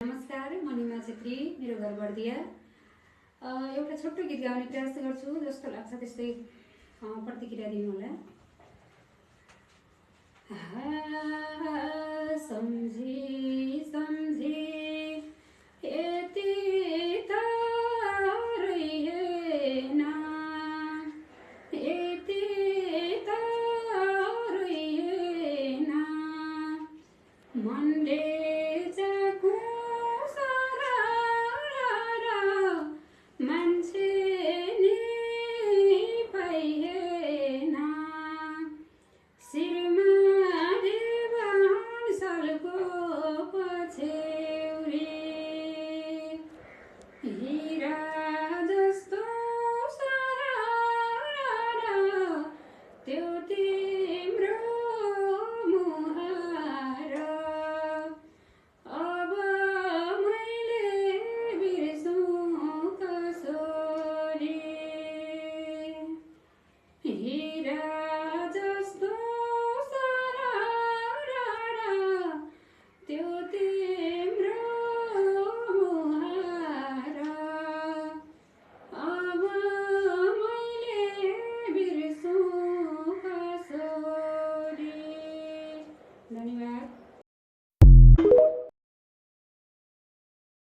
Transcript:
नमस्कार, म निमा छेत्री, मेरो घर बर्दिया। एउटा छोटो गीत गाउने प्रयास गर्छु, जस्तो लाग्छ त्यस्तै प्रतिक्रिया दिनु होला। सम्झी सम्झी